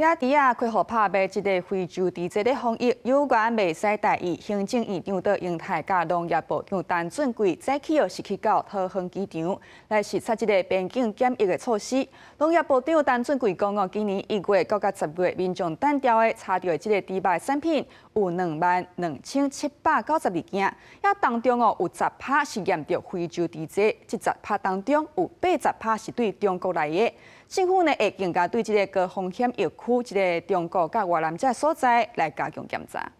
也佇啊，開予拍賣這个非洲豬瘟的防疫，有關袂使大意。行政院長卓榮泰佮農業部長陳俊貴早起哦是去到桃園機場來視察這个邊境檢疫的措施。農業部長陳俊貴講哦，今年1月到10月，民眾彈著的查著的這个豬肉產品有22,792件，也當中哦有10趴是驗著非洲豬瘟，這十趴當中有80趴是對中國來的。政府呢會更加對這个高風險疫區，這个中國佮越南這所在來加強檢查。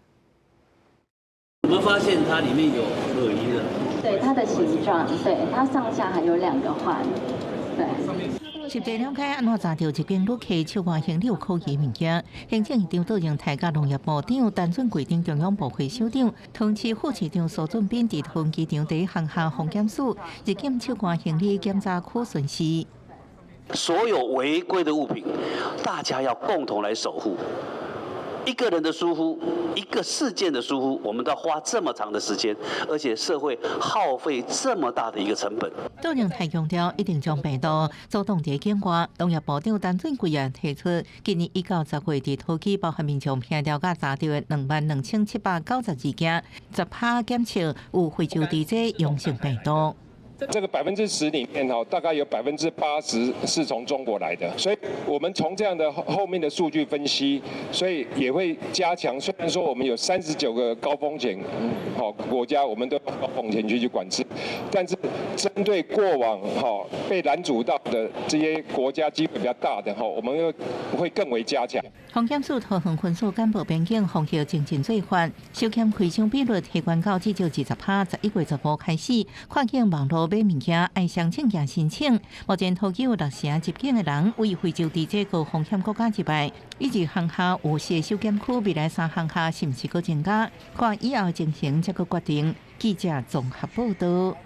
我們發現它裡面有可疑的，對它的形狀，對它上下還有兩個環，對。實地了解按怎查著入境旅客手外行李有可疑物件，行政院長卓榮泰佮農業部長陳俊貴等中央部會首長，桃園市副市長蘇俊斌佇桃園機場第一航廈防檢室入境手掛行李檢查區巡視。所有違規的物品，大家要共同來守護。一個人的疏忽，一個事件的疏忽，我們都要花這麼長的時間，而且社會耗費這麼大的一個成本。卓榮泰強調，一定將病毒阻擋佇境外。農業部長陳俊貴也提出，今年1到10月佇桃機包含民眾憑著佮查著的22,792件，10趴檢測有非洲豬瘟陽性病毒。這個10%裡面哈，大概有80%是從中國來的，所以我們從這樣的後面的數據分析，所以也會加強。雖然說我們有39個高風險好國家，我們都高風險區去管制，但是針對過往哈被攔阻到的這些國家機會比較大的哈，我們又會更為加強。防檢署桃園分署簡報邊境防疫精進做法，收檢開箱比率提懸到至少20趴。11月15開始，跨境網路買物件愛申請加申請。目前桃機有六成入境的人為非洲豬瘟高風險國家入來，以及航廈有四個收檢區，未來三航廈是毋是閣增加？看以後情形才閣決定。記者綜合報道。